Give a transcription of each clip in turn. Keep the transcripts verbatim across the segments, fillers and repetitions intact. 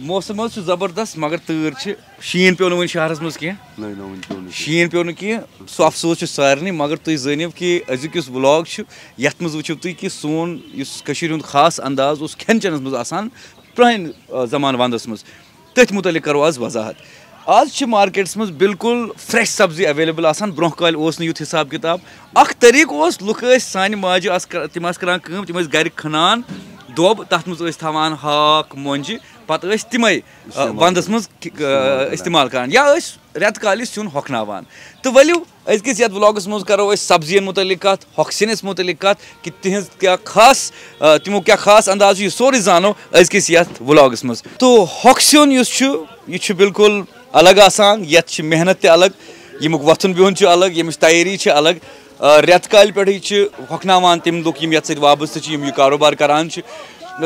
موسم حظ چھُ زبردست، مگر تۭر چھِ۔ شیٖن پیوٚو نہٕ وُنہِ شہرس منٛز کینٛہہ۔ نہ، نہ، وُنہِ پیوٚو نہٕ کینٛہہ۔ شیٖن پیوٚو نہٕ کینٛہہ، سُہ افسوس چھُ سارنٕے۔ مگر تُہۍ زٲنِو کہِ أزیُک یُس vlog چھُ، یتھ منٛز وٕچھِو تُہۍ کہِ سون یُس کٔشیٖرِ ہُنٛد خاص انداز اوس کھٮ۪ن چٮ۪نس منٛز آسان پرٛانہِ، آ، زمانہٕ ونٛدس منٛز، تٔتھۍ متعلق کرو آز وضاحت۔ آز چھِ مارکیٹس منٛز بالکل fresh سبزی available آسان۔ برونٛہہ کالہِ اوس نہٕ یُتھ حساب کتاب۔ اکھ طریٖقہٕ اوس، لُکھ ٲسۍ سانہِ ماجہِ آسہٕ کر-، تِم آسہٕ کران کٲم، تِم ٲسۍ گرِ کھنان دۄب، تتھ منٛز ٲسۍ تھاوان ہاکھ، مۄنجہِ، پتہٕ ٲسۍ تِمے، آ، استعمال ونٛدس منٛز کہِ-، آ، استعمال کران۔ استعمال کران یا ٲسۍ رٮ۪تہٕ کالہِ سیُن ہۄکھناوان۔ تہٕ ؤلِو، أزکِس یَتھ vlogس منٛز کرو أسۍ سبزین مُتعلِق کَتھ، ہۄکھٕ سِنِس مُتعلِق کَتھ، کہِ تِہنٛز کیٛاہ خاص، آ، تِمو کیٛاہ خاص انداز چھُ، یہِ سورُے زانو أزکِس یَتھ vlogس منٛز۔ تو ہۄکھٕ سیُن یُس چھُ، یہِ چھُ بالکل الگ آسان، یَتھ چھِ محنت تہِ الگ، ییٚمیُک وۄتھُن بِہُن چھُ الگ، ییٚمِچ تیٲری چھِ الگ۔ آ، رٮ۪تہٕ کالہِ پٮ۪ٹھٕے چھِ ہۄکھناوان تِم لُکھ، یِم یَتھ سۭتۍ وابستہٕ چھِ، یِم یہِ کاروبار کران چھِ۔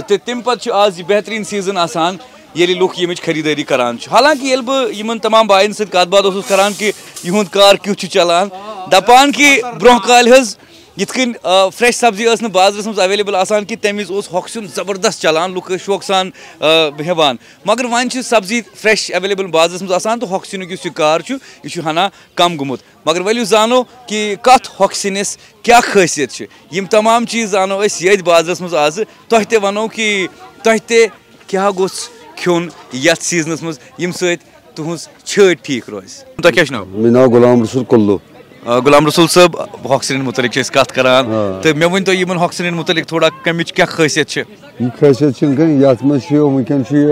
تہٕ تَمہِ پَتہٕ چھُ آز یہِ بہتریٖن season آسان، ییٚلہِ لُکھ ییٚمِچ خریٖدٲری کران چھِ۔ حالانکہ ییٚلہِ بہٕ یِمن تمام باین سۭتۍ کتھ باتھ اوسُس کران کہِ یِہُنٛد کار کیُتھ چھُ چلان، دپان کہِ برونٛہہ کالہِ حظ یِتھ کٔنۍ، آ، fresh سبزی ٲس نہٕ بازرس منٛز available آسان کہِ تمہِ وِزِ اوس ہۄکھٕ سیُن زبردست چلان، لُکھ ٲسۍ شوقہٕ سان، آ، ہٮ۪وان۔ مگر وۄنۍ چھِ سبزی fresh available بازرس منٛز آسان تہٕ ہۄکھٕ سیُنُک یُس یہِ کار چھُ، یہِ چھُ ہنا کم گوٚمُت۔ مگر ؤلِو زانو کہِ کتھ ہۄکھٕ سِنِس کیٛاہ خٲصیت چھِ۔ یِم تمام چیٖز زانو أسۍ ییٚتھۍ بازرس منٛز آزٕ۔ تۄہہِ تہِ ونو کہِ تۄہہِ تہِ کیٛاہ گوٚژھ کھیوٚن یتھ seasonس منٛز، ییٚمہِ سۭتۍ تُہنٛز چھٲتۍ ٹھیٖک روزِ۔ تۄہہِ کیٛاہ چھُ ناو؟ مےٚ ناو غلام رسول کلو۔ آ، غلام رسول صٲب، ہۄکھٕ سِنٮ۪ن مُتعلق چھِ أسۍ کتھ کران۔ آ۔ تہٕ مےٚ ؤنۍ تو یِمن ہۄکھٕ سِنٮ۪ن مُتعلق تھوڑا کمِچ کیٛاہ خٲصیت چھِ؟ یہِ خٲصیت چھِ وٕنکٮ۪ن، یَتھ منٛز چھِ یہِ، وٕنکٮ۪ن چھُ یہِ،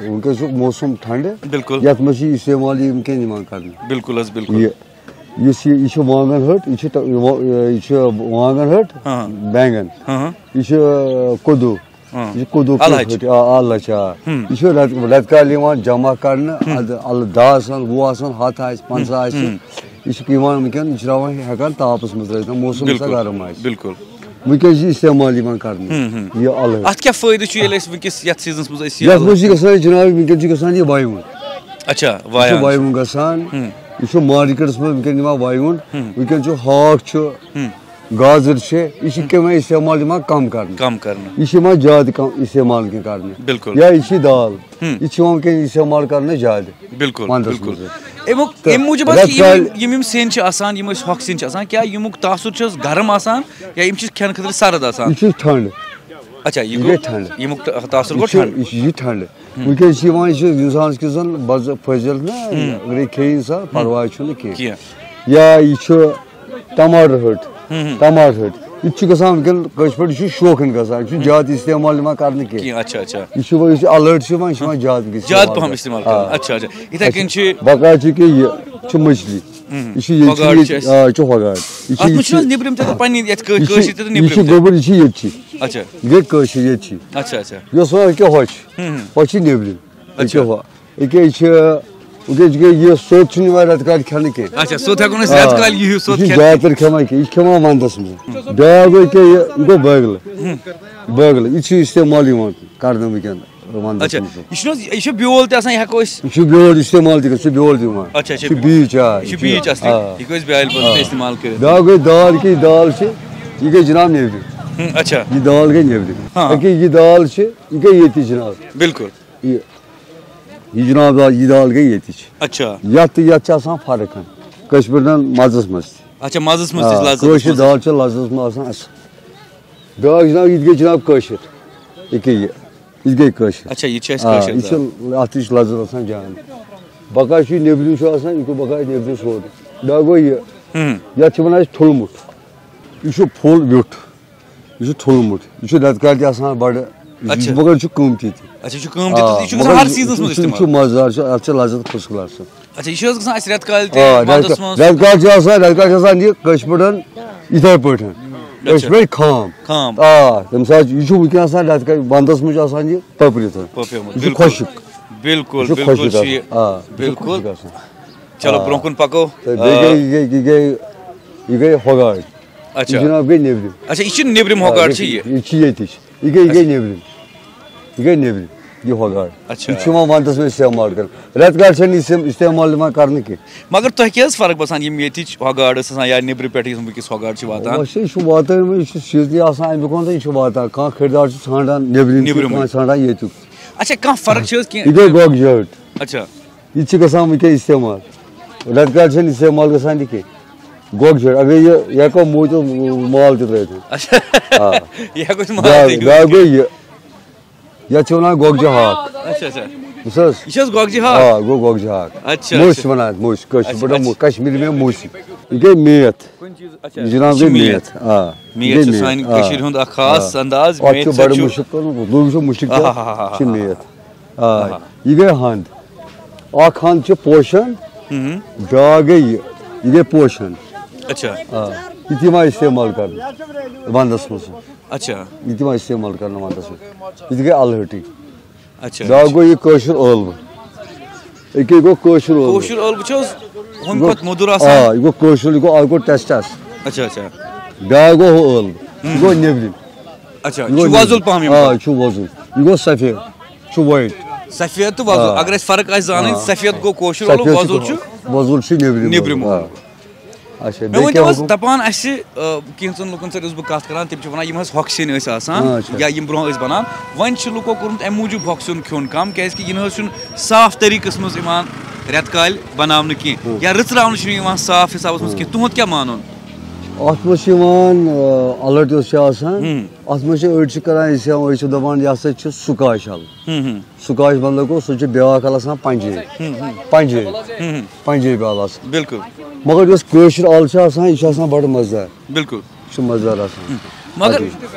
وٕنکٮ۪س چھُ موسم ٹھنڈٕ۔ بِلکُل۔ یَتھ منٛز چھِ یہِ استعمال یہِ وٕنکٮ۪ن یِوان کرنہٕ۔ بِلکُل حظ، بِلکُل۔ یہِ، یُس یہِ، یہِ چھُ وانٛگن ۂٹ، یہِ چھُ ٹ-، یہِ وا-، یہِ چھُ وانٛگن ۂٹ، ہاں۔ بینگن۔ ہاں، ہاں۔ یہِ چھُ، آ، کدو۔ ہاں۔ یہِ چھُ کدو کِس اَلہٕ ہَچہِ۔ ۂٹہِ، آ، اَلہٕ ہَچہِ، آ۔ ہُم۔ یہِ چھُ رٮ۪تہٕ، رٮ۪تہٕ کالہِ یِوان جمع کرنہٕ، ہُم۔ اَدٕ اَلہٕ دَہ آسَن، وُہ آسَن، ہَتھ آسہِ، پنٛژاہ آسہِ۔ ہُم۔ یہِ چھُ یِوان وٕنکٮ۪ن، یہِ چھِ ترٛاوان ہٮ۪کان تاپَس منٛز ترٛٲوِتھ، موسم چھُ آسان بِلکُل۔ گرم آسہِ۔ بِلکُل۔ وٕنکیٚن چھِ استعمال یِوان کرنہٕ ہُم، ہُم۔ یہِ اَلہٕ۔ اَتھ کیٛاہ فٲیدٕ چھُ ییٚلہِ أسۍ وٕنکیٚس یَتھ seasonس منٛز أسۍ یہِ یَتھ اَلہٕ منٛز چھِ گژھان جِناب، وٕنکیٚن چھِ گژھان یہِ وَیوُن۔ اچھا، یہِ چھُ وایان۔ وَیوُن گژھان۔ ہُم۔ یہِ چھُ مارکیٹس منٛز وٕنکیٚن یِوان وَیوُن۔ ہُم۔ وٕنکیٚن چھُ ہاکھ چھُ، ہُم۔ گازٕر چھِ، یہِ چھِ ہُم۔ کَمٕے استعمال یِوان کَم کرنہٕ۔ کَم کرنہٕ۔ یہِ چھِ یِوان زیادٕ کَم استعمال کِنہٕ کرنہٕ۔ بِلکُل۔ یا یہِ چھِ دال۔ ہُم۔ یہِ چھِ یِوان وٕنکیٚن استعمال کرنہٕ زیادٕ۔ بِلکُل، وَندَس بِلکُل۔ منٛز۔ اَمیُک، تہٕ اَمہِ موٗجوٗب حظ رٮ۪تہٕ چھِ یِم، کالہِ یِم، یِم سیٚنۍ چھِ آسان، یِم أسۍ ہۄکھٕ سیٚنۍ چھِ آسان، کیٛاہ ییٚمیُک تاثر چھُ حظ گرم آسان یا یِم چھِ کھٮ۪نہٕ خٲطرٕ سرد آسان؟ یہِ چھُ ٹھنڈ۔ اچھا، یہِ یہِ گوٚو گٔے ٹھنڈ۔ ییٚمیُک تا-، تاثر یہِ گوٚو چھُ، ٹھنڈ۔ یہِ چھُ، یہِ ٹھنڈ۔ ہُم۔ وٕنکیٚس چھِ یِوان، یہِ چھُ اِنسانَس کِس زَن بَزٕ فٲضِل نہ، ہُم۔ اگرے کھیٚیہِ اِنسان، ہُم۔ پَرواے چھُنہٕ کینٛہہ۔ کینٛہہ۔ یا یہِ چھُ ٹماٹر ہٹ، ہم، ہم۔ ٹماٹر ہٹ۔ یہِ تہِ چھُ گژھان وٕنکیٚن کٲشِر پٲٹھۍ، یہِ چھُ شوقن گژھان، یہِ چھُنہٕ زیادٕ استعمال یِوان کرنہٕ کینٛہہ۔ کینٛہہ، اچھا، اچھا۔ یہِ چھُ وۄنۍ، یُس یہِ الٲٹ چھُ یِوان، یہِ چھُ یِوان زیادٕ وٕنکیٚس زیادٕ استعمال پہم کرنہٕ۔ استعمال کرنہٕ۔ آ۔ اچھا، اچھا۔ یِتھے کٔنۍ چھِ بقایا چھُ کہِ یہِ چھُ مچھلی۔ ہم۔ یہِ چھُ ییٚتہِ چھُ ہۄگاڈ ییٚتہِ، چھِ اَسہِ۔ آ، یہِ چھُ ہۄگاڈ۔ یہِ چھُ، اَتھ یہِ منٛز چھُنہٕ چھُ، حظ نیٚبرِم تہِ تہٕ پننہِ یَتھ کٲ-، یہِ چھُ، کٲشِر تہِ تہٕ یہِ نیٚبرِم چھُ تہِ؟ گوٚبُر، یہِ چھُ ییٚتہِ چھِ۔ اچھا۔ یہِ گٔے کٲشِر ییٚتہِ چھِ۔ اچھا، اچھا۔ یۄس وۄنۍ أکیاہ ہۄ چھِ، ہم، ہم۔ ہۄ چھِ نیٚبرِم۔ اچھا۔ أکیاہ ہۄ۔ أکیٛاہ یہِ چھِ، وٕنکیٚس چھِ یہِ سوٚت چھُنہٕ یِوان رٮ۪تہٕ کالہِ کھٮ۪نہٕ کینٛہہ۔ اچھا، سوٚت ہٮ۪کو نہٕ أسۍ آ، رٮ۪تہٕ کالہِ یِہِو سوٚت یہِ چھُ کھٮ۪تھ زیادٕ کینٛہہ۔ تر کھٮ۪وان کینٛہہ، یہِ چھِ کھٮ۪وان ونٛدس منٛز۔ بیٛاکھ گوٚو ییٚکیٛاہ یہِ، یہِ گوٚو بٲگلہٕ۔ بٲگلہٕ، یہِ چھُ استعمال یِوان کرنہٕ وٕنکیٚن ونٛدس اچھا، منٛز۔ یہِ چھُنہٕ حظ، یہِ چھُ بیول تہِ آسان، یہِ ہٮ۪کو أسۍ یہِ چھُ بیول استعمال تہِ گژھان، یہِ چھُ بیول تہِ یِوان۔ اچھا، اچھا، یہِ چھُ بیٖج، آ، یہِ چھُ بیٖج اصلی، آ۔ یہِ ہیٚکو أسۍ بیٛالہِ پٲٹھۍ آ۔ تہِ استعمال کٔرِتھ۔ بیٛاکھ گٔے دال، کہِ یہِ دال چھِ، یہِ گٔے جناب نیٚبرِم۔ ہم، اچھا۔ یہِ دال گٔے نیٚبرِم۔ ہاں۔ أکیٛاہ یہِ دال چھِ، یہِ گٔے ییٚتی جناب۔ بِلکُل۔ یہِ، یہِ جناب دال، یہِ دال گٔے ییٚتِچ۔ اچھا۔ یَتھ تہٕ یَتھ چھِ آسان فرق۔ کٲشِر پٲٹھۍ مَزَس منٛز تہِ۔ اچھا، مَزَس منٛز تہِ چھِ آ، لَذَتَس کٲشِر منٛز۔ دال چھِ لَذَتَس منٛز آسان اَصٕل۔ بیٛاکھ جناب، یہِ تہِ گٔے جناب کٲشِر۔ یہِ کیٛاہ یہِ؟ یہِ تہِ گٔے کٲشِر۔ اچھا، یہِ چھِ اَسہِ آ، کٲشِر یہِ دال۔ چھِ، اَتھ تہِ چھِ لَذَت آسان جان۔ بقایا چھُ یہِ نیٚبرِم چھُ آسان، یہِ گوٚو بقایا نیٚبرِم سورُے۔ بیٛاکھ گوٚو یہِ۔ ہُم۔ یَتھ چھِ وَنان أسۍ ٹھوٗلہٕ مُٹھ۔ یہِ چھُ پھوٚل ویوٚٹھ۔ یہِ چھُ ٹھوٗلہٕ مُٹھ۔ یہِ چھُ رٮ۪تہٕ کالہِ تہِ آسان بَڑٕ، یہِ چھُ، اچھا۔ مگر یہِ چھُ قۭمتی تہِ۔ اچھا، یہِ چھُ قۭمتی تہِ۔ آ، یہِ چھُ گژھان مگر ہر یہِ، seasonَس یہِ منٛز چھُ، یہِ چھُ استعمال۔ مَزٕدار، چھُ، اَتھ چھِ لَذت first class۔ اچھا، یہِ چھُ حظ گژھان اَسہِ رٮ۪تہٕ کالہِ تہِ، آ، رٮ۪تہٕ وَندَس کا-، منٛز؟ رٮ۪تہٕ کالہِ چھُ آسان، رٮ۪تہٕ کالہِ چھُ آسان یہِ کٲشِر پٲٹھۍ یِتھَے پٲٹھۍ۔ اچھا۔ کٲشِر پٲٹھۍ خام۔ خام۔ آ، تَمہِ ساتہٕ چھُ، یہِ چھُ وٕنکٮ۪ن آسان رٮ۪تہٕ کالہِ، وَندَس منٛز چھُ آسان یہِ پٔپرِتھ۔ پٔپرِمُت، یہِ چھُ بِلکُل۔ خۄشٕک۔ بِلکُل، یہِ چھُ بِلکُل خۄشٕک چھُ یہِ۔ آسان۔ آ، یہِ چھُ بِلکُل۔ خۄشٕک آسان۔ چلو، آ۔ برونٛہہ کُن پَکو۔ تہٕ بیٚیہِ گٔے، آ۔ یہِ گٔے، یہِ گٔے، یہِ گٔے ہۄگاڑ۔ اچھا۔ یہِ جناب گٔے نیٚبرِم۔ اچھا، یہِ چھِ نیٚبرِم آ، ہۄگاڑ یہِ چھِ چھِ، یہِ؟ یہِ چھِ ییٚتِچ۔ یہِ گٔے، یہِ گٔے اچھا۔ نیٚبرِم۔ یہِ گٔے نیٚبرِم۔ یہِ ہۄگاڑ۔ اچھا۔ یہِ چھُ یِوان ونٛدَس منٛز استعمال کرنہٕ۔ رٮ۪تہٕ کالہِ چھَنہٕ یہِ سِم-، استعمال یِوان کرنہٕ کینٛہہ۔ مگر تۄہہِ کیٛاہ حظ فرق باسان، یِم ییٚتِچ ہۄگاڑ ٲس آسان یا نیٚبرِ پٮ۪ٹھ یُس وٕنکیٚس ہۄگاڑ چھِ واتان؟ وۄنۍ چھِ، یہِ چھُ واتان، یہِ چھُ seasonٕے آسان، اَمہِ برونٛہہ یہِ چھُ واتان۔ کانٛہہ خریٖدار چھُ ژھانٛڈان نیٚبرِم تہِ، نیٚبرِمٕے۔ کانٛہہ ژھانٛڈان ییٚتیُک۔ اچھا، کانٛہہ فرق چھِ حظ کینٛہہ؟ یہِ گوٚو گۄگجہِ ہٹ۔ اچھا۔ یہِ تہِ چھِ گژھان وٕنکیٚن استعمال۔ رٮ۪تہٕ کالہِ چھَنہٕ استعمال گژھان یہِ کینٛہہ۔ گۄگجہِ ہٹ، اگر یہِ، یہِ ہٮ۪کو موٗدِتھ مال تہِ ترٲوِتھ۔ اچھا۔ آ۔ یہِ ہٮ۪کو أسۍ مال بیٛاکھ تہِ بیٛاکھ گوٚو یہِ۔ یَتھ چھِ وَنان گۄگجہِ ہاکھ۔ اچھا، اچھا۔ بوٗز حظ؟ یہِ چھِ حظ گۄگجہِ ہاکھ؟ آ، گوٚو گۄگجہِ ہاکھ۔ اچھا، مُش اچھا۔ چھِ وَنان اَتھ، مُش، کٲشِر پٲٹھۍ مُ-، کشمیٖری میں مُش۔ یہِ گٔے میتھ۔ کُنہِ چیٖز، اچھا۔ یہِ جناب یہِ چھِ گٔے میتھ۔ میتھ۔ آ۔ میتھ چھِ سانہِ کٔشیٖرِ ہُنٛد اکھ خاص انداز، اَتھ میتھ چھُ سۭتۍ بڑٕ چھُ مُشک کوٚرمُت، لوٗکھ چھِ مُشک تہِ، آہا۔ یہِ چھِ میتھ۔ آ، یہِ گٔے ہَنٛد۔ اَکھ ہَنٛد چھِ پوشان، بیٛاکھ گٔے یہِ، یہِ گٔے پوشان۔ اچھا۔ آ، یہِ تہِ یِوان استعمال کرنہٕ وَنٛدَس منٛز۔ اچھا۔ یہِ تہِ یِوان استعمال کرنہٕ وَنٛدَس منٛز۔ یہِ تہِ گٔے اَلہٕ ہٹی۔ اچھا۔ بیٛاکھ گوٚو یہِ کٲشُر ٲلوٕ۔ أکے گوٚو کٲشُر ٲلوٕ۔ کٲشُر ٲلوٕ چھِ حظ ہُمہِ کھۄتہٕ موٚدُر آسان؟ آ، یہِ گوٚو کٲشُر، یہِ گوٚو، اَتھ گوٚو ٹیسٹ اَصٕل۔ اچھا، اچھا۔ بیٛاکھ گوٚو ہُہ ٲلوٕ۔ یہِ گوٚو نیٚبرِم۔ اچھا، یہِ یہِ گوٚو چھُ وۄزُل نیٚبرِم۔ پَہَم یِم۔ آ، یہِ چھُ وۄزُل۔ یہِ گوٚو سفید۔ یہِ چھُ وایٹ۔ سفید تہٕ وۄزُل۔ آ۔ اگر اَسہِ فرق آسہِ زانٕنۍ، آ۔ سفید گوٚو کٲشُر ٲلوٕ، سفید چھُ وۄزُل چھُ وۄزُل چھُ نیٚبرِم نیٚبرِم ٲلوٕ۔ آ۔ ٲلوٕ۔ اچھا، مےٚ بیٚیہِ ؤنۍ کیٛاہ تو حظ، حُکُم؟ دَپان اَسہِ، آ، کینٛژَن لُکَن سۭتۍ اوسُس بہٕ کَتھ کَران، تِم چھِ وَنان، یِم حظ ہۄکھٕ سِنۍ ٲسۍ آسان، آ، اچھا۔ یا یِم برونٛہہ ٲسۍ بَنان، وۄنۍ چھِ لُکو کوٚرمُت اَمہِ موٗجوٗب ہۄکھٕ سیُن کھیوٚن کَم، کیٛازِکہِ یہِ نہ حظ چھُنہٕ صاف طٔریٖقَس منٛز یِوان رٮ۪تہٕ کالہِ بَناونہٕ کینٛہہ، یا رٕژراونہٕ چھُنہٕ یِوان صاف حِسابَس منٛز کینٛہہ۔ تُہُنٛد کیٛاہ مانُن؟ اَتھ منٛز چھِ یِوان، آ، اَلَٹ یۄس چھِ آسان، ہُم۔ اَتھ منٛز چھِ أڑۍ چھِ کَران، أسۍ چھِ، أسۍ چھِ دَپان، یہِ ہسا چھِ سُکاش اَلہٕ۔ ہُم، ہُم۔ سُکاش مطلب گوٚو، سُہ چھُ بیٛاکھ اَلہٕ آسان پنٛجٲبۍ۔ پنٛجٲبۍ۔ ہُم، ہُم۔ پنٛجٲبۍ اَلہٕ آسان۔ مگر یۄس کٲشِر اَلہٕ چھِ آسان، یہِ چھِ آسان بَڑٕ مَزٕدار۔ بِلکُل۔ یہِ چھِ مَزٕدار آسان۔ مگر اَدٕ۔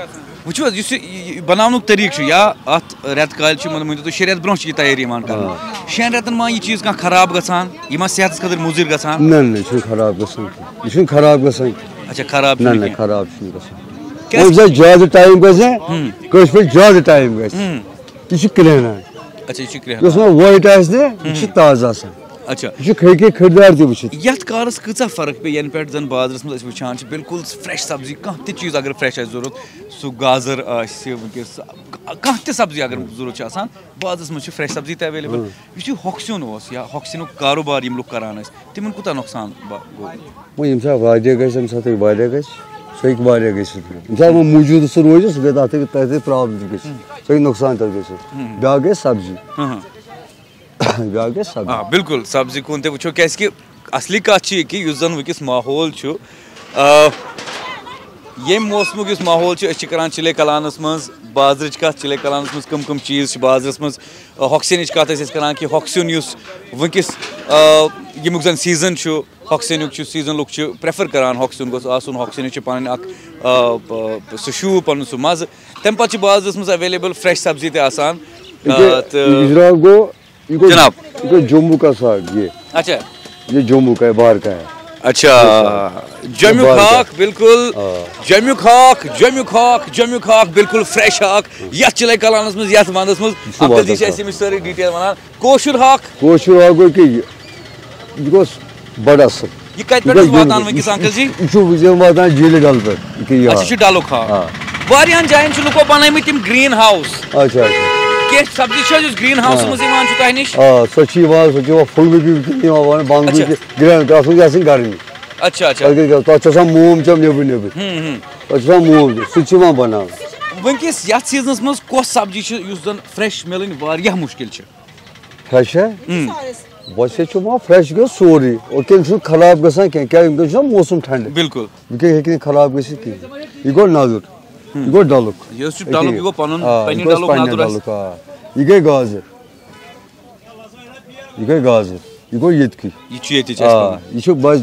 وٕچھِو حظ، یُس یہِ، یہِ، یہِ بَناونُک طٔریٖقہٕ چھُ، یا اَتھ رٮ۪تہٕ کالہِ چھُ، مطلب، مٲنِو تُہۍ، شےٚ رٮ۪تھ برونٛہہ چھِ یہِ تیٲری یِوان کَرنہٕ۔ شٮ۪ن رٮ۪تَن ما یہِ چیٖز کانٛہہ خراب گژھان؟ یہِ ما صحتَس خٲطرٕ مُضِر گژھان؟ نہ، نہ، یہِ چھُنہٕ خراب گژھان کینٛہہ۔ یہِ چھُنہٕ خراب گژھان کینٛہہ۔ اچھا، خراب نہ، چھُنہٕ نہ، کینٛہہ۔ خراب چھُنہٕ گژھان۔ کیٛازِ؟ وۄنۍ ییٚمہِ ساتہٕ زیادٕ ٹایم گژھِ، کٲشِر پٲٹھۍ زیادٕ ٹایم گژھِ، یہِ چھُ کرٛیٚہنان۔ اچھا، یہِ چھُ کرٛیٚہنان۔ یۄس وۄنۍ وایٹ آسہِ نہ، یہِ چھِ تازٕ آسان۔ اچھا۔ یہِ چھُ کھٔکھے کھٔٹدار تہِ وٕچھِتھ۔ یَتھ کارَس کۭژاہ فرق پیٚیہِ، یَنہٕ پٮ۪ٹھ زَن بازرَس منٛز أسۍ وٕچھان چھِ، بِلکُل fresh سبزی، کانٛہہ تہِ چیٖز اگر fresh آسہِ ضوٚرَتھ، سُہ گازر آسہِ وٕنکیٚس، کانٛہہ تہِ سبزی اگر ضوٚرَتھ چھِ آسان، بازرَس منٛز چھِ fresh سبزی تہِ available۔ یُس یہِ ہۄکھ سیُن اوس یا ہۄکھ سیُنُک کاروبار یِم لُکھ کَران ٲسۍ، تِمَن کوٗتاہ نۄقصان با-، گوٚو؟ وۄنۍ ییٚمہِ ساتہٕ واریاہ گژھِ، ییٚمہِ ساتہٕ تۄہہِ واریاہ گژھِ، سُہ ہیٚکہِ واریاہ گٔژھِتھ۔ ییٚمہِ ساتہٕ وۄنۍ موٗجوٗد سُہ روزِ، سُہ گژھِ، تَتھ ہیٚکہِ، تَتھ ہیٚکہِ problem تہِ گٔژھِتھ۔ سُہ ہیٚکہِ نۄقصان تہِ گٔژھِتھ۔ بیٛاکھ گٔے سبزی۔ بیٛاکھ گٔے سبزی۔ آ، بِلکُل، سبزی کُن تہِ وٕچھو، کیٛازِکہِ اَصلی کَتھ چھِ یہِ کہِ یُس زَن وٕنکیٚس ماحول چھُ، آ، ییٚمہِ موسمُک یُس ماحول چھُ، أسۍ چھِ کَران چِلے کَلانَس منٛز بازرٕچ کَتھ، چِلے کَلانَس منٛز کٕم کٕم چیٖز چھِ بازرَس منٛز، آ، ہۄکھ سِنِچ کَتھ ٲسۍ أسۍ کَران کہِ ہۄکھ سیُن یُس وٕنکیٚس، آ، ییٚمیُک زَن season چھُ، ہۄکھ سیٚنُک چھُ season، لُکھ چھِ prefer کران ہۄکھ سیُن گوٚژھ آسُن، ہۄکھ سیٚنِس چھُ پَنٕنۍ اَکھ، آ، آ، سُہ شوٗب، پَنُن سُہ مَزٕ۔ تَمہِ پَتہٕ چھِ بازرَس منٛز available fresh سبزی تہِ آسان۔ یہِ گوٚو، آ، تہٕ یہِ جناب گوٚو، یہِ گوٚو، جناب۔ یہِ گوٚو جموں کا ساگ، یہِ۔ اچھا۔ یہِ جموں کا ہے، باہر کا ہے۔ اچھا۔ جمیُک باہر کا۔ ہاکھ، بِلکُل۔ آ۔ جمیُک ہاکھ، جمیُک ہاکھ، جمیُک ہاکھ، بِلکُل fresh ہاکھ۔ یَتھ چِلے کلانَس منٛز، یَتھ وَندَس منٛز۔ سُہ عبدالجی وَندَس چھِ اَسہِ اَمِچ سٲرٕے detail وَنان۔ کٲشُر ہاکھ۔ کٲشُر ہاکھ گوٚو کہِ یہِ، یہِ گوٚژھ بَڑٕ اَصٕل۔ یہِ کَتہِ یہِ پٮ۪ٹھ حظ گوٚژھ واتان یہِ، وٕنکیٚس، یہِ، uncle جی؟ یہِ چھُ وٕنکیٚن واتان جیٖلہِ ڈَلہٕ پٮ۪ٹھ، یہِ کہِ یہِ اچھا، ہاکھ۔ یہِ چھُ ڈَلُک ہاکھ۔ آ۔ واریاہَن جایَن چھِ لُکو بَنٲومٕتۍ تِم green house۔ اچھا، اچھا۔ کینٛہہ سبزی چھِ حظ یُس green house آ۔ منٛز یِوان چھُ تۄہہِ نِش؟ آ، سۄ چھِ یِوان، سۄ چھِ یِوان پھُل گوٗپی تہِ یِوان وَنہٕ، بَنٛد گوٗپی اچھا۔ تہِ، گرٛینڈ، تَتھ منٛز چھِ آسان گرمی۔ اچھا، اچھا۔ تَتھ گٔے، تَتھ چھُ آسان موم چَم نیٚبرٕ نیٚبرٕ۔ ہُم، ہُم۔ تَتھ چھُ آسان موم تہِ، سُہ تہِ چھُ یِوان بَناونہٕ۔ وٕنکیٚس یَتھ seasonَس منٛز کۄس سبزی چھِ یُس زَن fresh مِلٕنۍ واریاہ مُشکِل چھِ؟ Fresh ہا؟ ہُم۔ بس ییٚتہِ چھُ وۄنۍ fresh گوٚو سورُے، وٕنکیٚن چھُنہٕ خراب گژھان کینٛہہ، کیٛازِ وٕنکیٚن چھُ آسان موسم ٹھنڈٕ۔ بِلکُل۔ وٕنکیٚن ہیٚکہِ نہٕ خراب گٔژھِتھ کِہیٖنۍ۔ یہِ گوٚو نَدُر، یہِ گوٚو ڈَلُک۔ یہِ حظ چھُ ڈَلُک، یہِ گوٚو پَنُن، آ، پنٛنہِ یہِ گوٚو ڈَلُک پنٛنہِ نَدُر اَسہِ۔ ڈَلُک، آ۔ یہِ گٔے گازٕر۔ یہِ گٔے گازٕر۔ یہِ گوٚو ییٚتکُے۔ یہِ چھُ ییٚتِچ اَسہِ آ، پَنُن۔ یہِ چھُ بَس،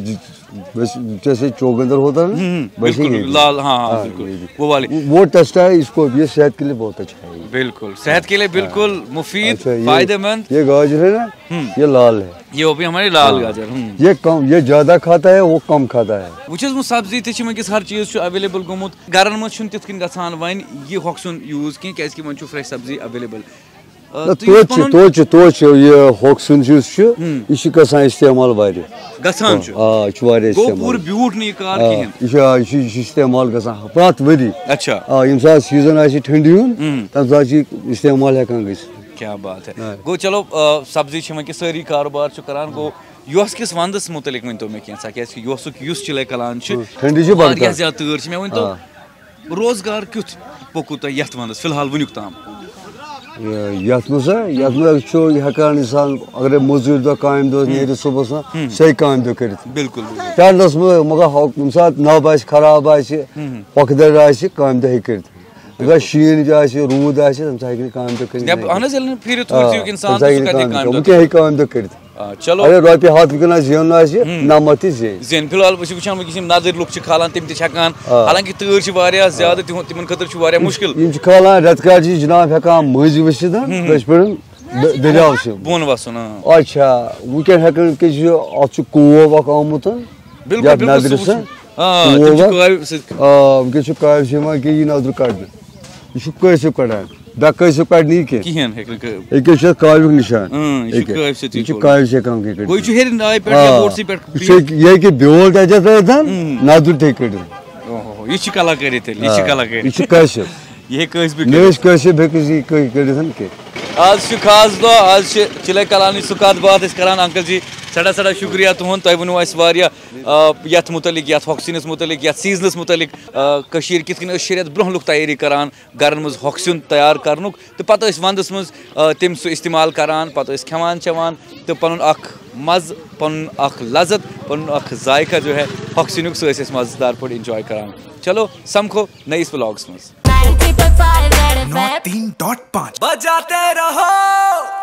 بَس، جیسے چوگندر ہوتا ہے نا، ہُم، ہُم، ویسے بِلکُل، یہِ بِلکُل۔ لال، ہاں، ہاں، آ، بِلکُل۔ یہِ۔ وہ والے۔ وہ ٹیسٹ ہے، اس کو، یہ صحت کے لیے بہت اچھا ہے۔ بِلکُل۔ صحت کے لیے بِلکُل مفید، اچھا، یہ، فائدہ مند۔ یہ گاجر ہے نا، ہُم۔ یہ لال ہے۔ یہ وہ بھی ہماری لال ہاں۔ گاجر، ہُم۔ یہ کم، یہ زیادہ کھاتا ہے، وہ کم کھاتا ہے۔ وٕچھ حظ، وۄنۍ سبزی تہِ چھِ وٕنکیٚس، ہر چیٖز چھُ available گوٚمُت۔ گرن منٛز چھُنہٕ تِتھ کٔنۍ گژھان وۄنۍ یہِ ہۄکھ سیُن use کینٛہہ، کیٛازِکہِ وۄنۍ چھُ fresh سبزی available۔ آ، نہ، تُہۍ یُس توتہِ چھِ، پَنُن توتہِ چھِ، توتہِ چھِ یہِ ہۄکھ سیُن یُس چھُ، ہُم۔ یہِ چھُ گژھان استعمال واریاہ۔ گژھان چھُ۔ آ، یہِ چھُ واریاہ گوٚو استعمال۔ پوٗرٕ بیوٗٹھ نہٕ یہِ کار آ، کِہیٖنۍ۔ یہِ چھُ، آ، یہِ چھُ، یہِ چھُ استعمال گژھان پرٛٮ۪تھ ؤری۔ اچھا۔ آ، ییٚمہِ ساتہٕ season آسہِ ٹھنڈی ہُنٛد، ہُم۔ تَمہِ ساتہٕ چھِ یہِ استعمال ہٮ۪کان گٔژھِتھ۔ کیا بات ہے۔ آ۔ گوٚو چلو، آ، سبزی چھِ وۄنۍ کہِ سٲری کاروبار چھُ کران، گوٚو یۄس کِس وَندَس مُتعلِق ؤنۍ تو مےٚ کینٛژھا، کیٛازِکہِ یۄسُک یُس چِلے کلان چھُ، ہُم۔ ٹھنڈی چھِ بڑٕ واریاہ کَم۔ زیادٕ تۭر چھِ۔ مےٚ ؤنۍ تو، آ۔ روزگار کیُتھ پوٚکوُ تۄہہِ یَتھ وَندَس فی الحال وٕنیُک تام؟ یہِ، یَتھ منٛز ہا، یَتھ منٛز چھُ ہٮ۪کان اِنسان، اگرے مٔزوٗرۍ دۄہ، کامہِ دۄہ نیرِ صُبحس، نہ، سُہ ہیٚکہِ کامہِ دۄہ کٔرِتھ۔ بِلکُل بِلکُل۔ پٮ۪نٛڈلَس منٛز، مگر ہۄ-، ییٚمہِ ساتہٕ نَب آسہِ، خراب آسہِ، پۄکھدَر آسہِ، کامہِ دۄہ ہیٚکہِ کٔرِتھ۔ اگر شیٖن تہِ آسہِ، روٗد آسہِ، تَمہِ ساتہٕ ہیٚکہِ نہٕ کامہِ دۄہ کٔرِتھ۔ نٮ۪بر، اہن حظ، ییٚلہِ نہٕ پھیٖرِتھ وُچھ آ، یُک اِنسان تَمہِ ساتہٕ تہٕ سُہ ہیٚکہِ کَتہِ نہٕ ہیٚکہِ کامہِ کامہِ دۄہ، دۄہ وٕنکٮ۪ن ہیٚکہِ کامہِ دۄہ کٔرِتھ۔ آ، چلو۔ اگر رۄپیہِ ہَتھ وٕنکٮ۪ن آسہِ زینُن آسہِ، نَمَتھ تہِ زینہِ۔ زین فی الحال چھِ وٕچھان وٕنکیٚس یِم نَدٕرۍ لُکھ چھِ کھالان، تِم تہِ چھِ ہٮ۪کان، آ۔ حالانکہ تۭر چھِ واریاہ زیادٕ، تِہُنٛد، تِمن خٲطرٕ چھُ واریاہ مُشکِل۔ یِم چھِ کھالان رٮ۪تہٕ کالہِ چھِ جِناب ہٮ۪کان مٔنٛزۍ ؤسِتھ، کٲشِر پٲٹھۍ، د-، دٔریاو چھِ۔ بۄن وَسُن، آ۔ اچھا، وٕنکٮ۪ن ہٮ۪کان وٕنکیٚس یہِ، اَتھ چھُ کوو اَکھ آمُت۔ بِلکُل، یَتھ بِلکُل، سُہ نَدرِ وٕچھُن۔ سۭتۍ۔ آ، تِم چھِ کوو۔ کاوِ سۭتۍ۔ آ، وٕنکیٚس چھُ کاوِ سۭتۍ یِوان کہِ یہِ نَدُر کَڑنہٕ۔ یہِ چھُ کٲنٛسہِ کَڑان۔ دَ کٲنٛسہِ کَڑنہٕ یہِ کینٛہہ۔ کِہیٖنۍ ہیٚکہِ نہٕ کٔرِتھ۔ ییٚکیٛاہ چھُ اَتھ کاویُک نِشان۔ اۭں، یہِ چھُ ییٚکیٛاہ۔ کٲوِ سۭتی یہِ چھُ کوٚڑمُت۔ کاوِ سۭتۍ کَم کینٛہہ کٔڑِتھ۔ گوٚو یہِ چھُ ہیٚرِ نایہِ پٮ۪ٹھ یا آ۔ بوٹسٕے پٮ۪ٹھ۔ یہِ چھُ ہیٚکہِ، یہِ ہیٚکہِ بیول تہِ اَتہِ تھٲوِتھ، نَدُر تہِ ہیٚکہِ کٔڑِتھ۔ اوہو، یہِ چھُ کَلا کٔرِتھ تیٚلہِ، یہِ چھُ آ۔ کَلا یہِ کٔرِتھ۔ چھُ کٲشِر۔ یہِ ہیٚکہِ کٲنٛسہِ بہٕ نہ کٔرِتھ۔ أسۍ کٲشِر، بیٚیہِ کٲنٛسہِ یہِ کٔرِتھ کینٛہہ۔ آز چھُ خاص دۄہ، آز چھِ چِلے کلانی سُہ کَتھ باتھ أسۍ کَران۔ انکل جی، سٮ۪ٹھاہ سٮ۪ٹھاہ شُکریہ تُہُنٛد، تۄہہِ ؤنِو اَسہِ واریاہ، آ، یَتھ مُتعلِق، یَتھ ہۄکھٕ سِنِس مُتعلِق، یَتھ سیٖزنَس مُتعلِق، آ، کٔشیٖرِ کِتھ کٔنۍ ٲسۍ شےٚ رٮ۪تھ برٛونٛہہ لُکھ تیٲری کَران گَرَن منٛز ہۄکھٕ سیُن تیار کَرنُک، تہٕ پَتہٕ ٲسۍ وَندَس منٛز، آ، تٔمۍ سُہ استعمال کَران، پَتہٕ ٲسۍ کھٮ۪وان چٮ۪وان، تہٕ پَنُن اَکھ مَزٕ، پَنُن اَکھ لذت، پَنُن اَکھ ذائقہ جو ہے ہۄکھٕ سِنیُک، سُہ ٲسۍ أسۍ مَزٕدار پٲٹھۍ enjoy کَران۔ چلو سَمکھو نٔیِس vlogس منٛز۔ ninety point five Red F M. Not तीन dot पाँच। बजाते रहो।